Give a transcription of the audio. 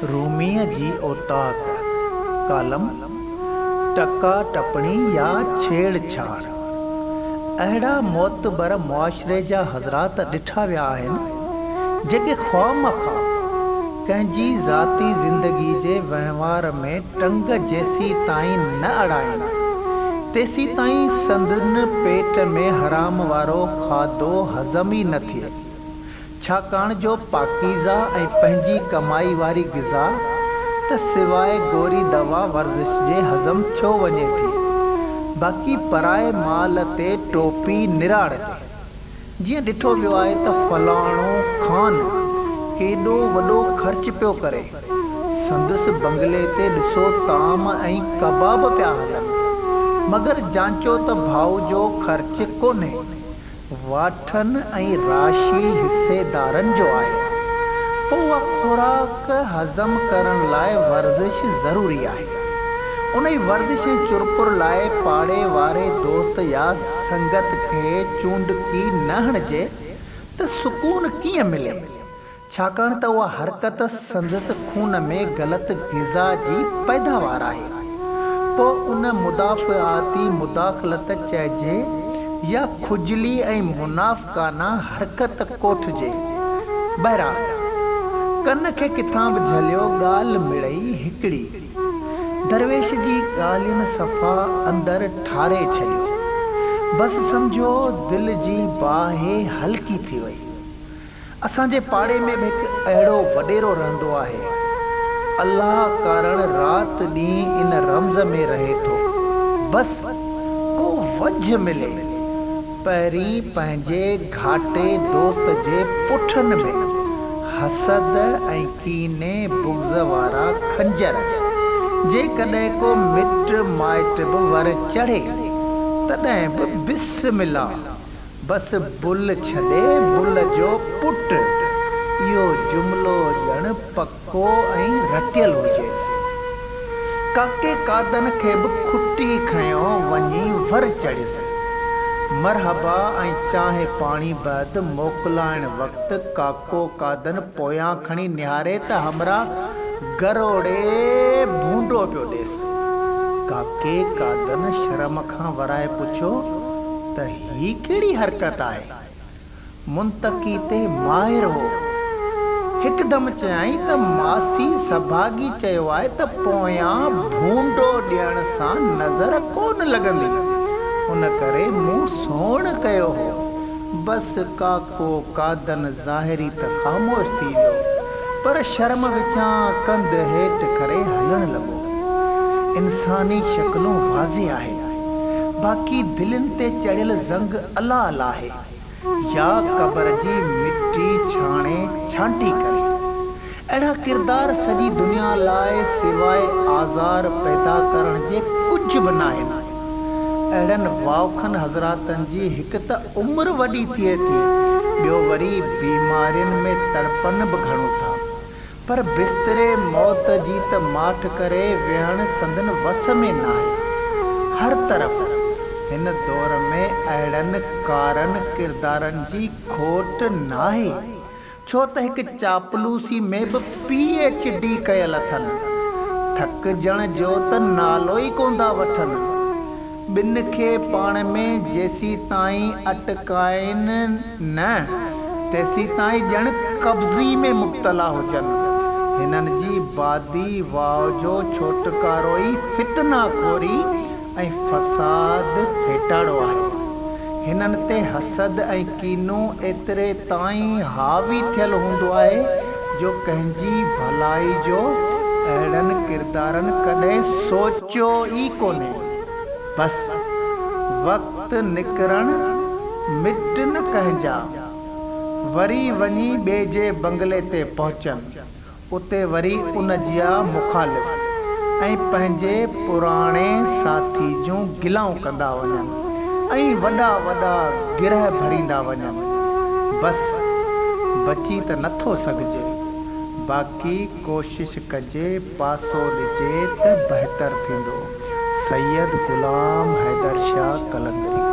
روميء جي اوطاق، ڪالم، ٽڪا ٽپڻي يا ڇيڙ ڇاڙ. اهڙا معتبر معاشري جا حضرات ڏٺا ويا آهن، جيڪي خوامخواه ڪنهن جي ذاتي زندگي جي وهنوار ۾ ٽنگ جيسيتائين نه اڙائين، تيسيتائين سندن پيٽ ۾ حرام وارو کاڌو هضم ئي نه ٿئي. ڇاڪاڻ جو پاڪيزه ۽ پنهنجي ڪمائي واري غذا ته سواء گوري دوا ورزش جي هضم ٿيو وڃي ٿي، باقي پرائي مال تي ٽوپي نراڙ تي. جيئن ڏٺو ويو آهي ته فلاڻو خان ڪيڏو وڏو خرچ پيو ڪري، سندس بنگلي تي ڏسو طعام ۽ ڪباب پيا هلن، مگر جانچو ته ڀائو جو خرچ ڪونهي. واٺن ۽ راشي حصيدارن جو آهي. پوء اها خوراڪ هضم ڪرڻ لاء ورزش ضروري آهي. انهي ورزش ۽ چرپر لاء پاڙي واري دوست يا سنگت کي چونڊڪي نه هڻجي ته سڪون ڪيئن ملي؟ ڇاڪاڻ ته اها حرڪت سندس خون ۾ غلط غذا جي پيداوار آهي. پوء ان مدافعاتي مداخلت چئجي يا کجلي ۽ منافقانه حرڪت ڪوٺجي. بهرحال، ڪن کي ڪٿان به جهليو ڳالهه مڙئي هڪڙي. درويش جي ڳالهين صفا اندر ٺاري ڇڏيو. بس سمجهو دل جي باهه هلڪي ٿي وئي. اسان جي پاڙي ۾ به هڪ اهڙو وڏيرو رهندو آهي. الله ڪارڻ رات ڏينهن ان رمز ۾ رهي ٿو. بس ڪو وجهه ملي. پهرين پنهنجي گهاٽي دوست جي پٺن ۾ حسد ۽ ڪيني بغض وارا خنجر. جيڪڏهن ڪو مٽ مائٽ به ور چڙهي، تڏهن به بسم الله. بس بل ڇڏي بل جو پٽ. اهو جملو ڄڻ پڪو ۽ رٽيل هجيس. ڪاڪي قادن کي به کٽي کنيو وڃي ور چڙهيس. مرحبا ۽ چانهه پاڻي بعد موڪلائڻ وقت ڪاڪو قادن پويان کڻي نهاري ته همراهه گروڙي ڀونڊو پيو ڏيس. ڪاڪي قادن شرم کان ورائي پڇيو ته هي ڪهڙي حرڪت آهي؟ منطقي تي ماهر هو. هڪدم چيائين ته ماسي سڀاڳي چيو آهي ته پويان ڀونڊو ڏيڻ سان نظر ڪونه لڳندي، ان ڪري مون سوڻ ڪيو هو. بس ڪاڪو قادن ظاهري ته خاموش ٿي ويو، پر شرم وچان ڪنڌ هيٺ ڪري هلڻ لڳو. انساني شڪلون واضح آهن. باقي دلين تي چڙهيل زنگ الله لاهي يا قبر جي مٽي ڇاڻي ڇانٽي ڪري. اهڙا ڪردار سڄي دنيا لاء سواء آزار پيدا ڪرڻ جي ڪجهه به ناهن. اهڙن واوکن حضراتن جي هڪ ته عمر وڏي ٿئي ٿي، ٻيو وري بيمارين ۾ تڙپن به گهڻو ٿا. پر بستري موت جي ته ماٺ ڪري ويهڻ سندن وس ۾ ناهي. هر طرف هن دور ۾ اهڙن ڪارن ڪردارن جي کوٽ ناهي، ڇو ته هڪ چاپلوسي ۾ به پي ايڇ ڊي ڪيل اٿن. ٿڪجڻ جو ته نالو ئي ڪونه ٿا وٺن. ٻن کي پاڻ ۾ جيسيتائين اٽڪائين نه، تيسيتائين ڄڻ قبضي ۾ مبتلا هجن. هنن جي بادي واء جو ڇوٽڪارو ئي فتنه خوري ۽ فساد ڦيٽاڙو آهي. هنن تي حسد ۽ ڪينو ايتري تائين حاوي ٿيل هوندو آهي جو ڪنهن جي ڀلائي جو اهڙن ڪردارن ڪڏهن سوچيو ئي ڪونهي. بس وقت نڪرڻ مٽ نه ڪنهن جا، وري وڃي ٻئي جي بنگلي تي پهچن، اتي وري ان جيا مخالف ۽ پنهنجي پراڻي ساٿي جون گلائون ڪندا وڃن ۽ وڏا وڏا گرهه ڀريندا وڃن. بس بچي ته نٿو سگهجي، باقي ڪوشش ڪجي پاسو ڏجي ته بهتر ٿيندو. سيد غلام حيدر شاهه قلندري.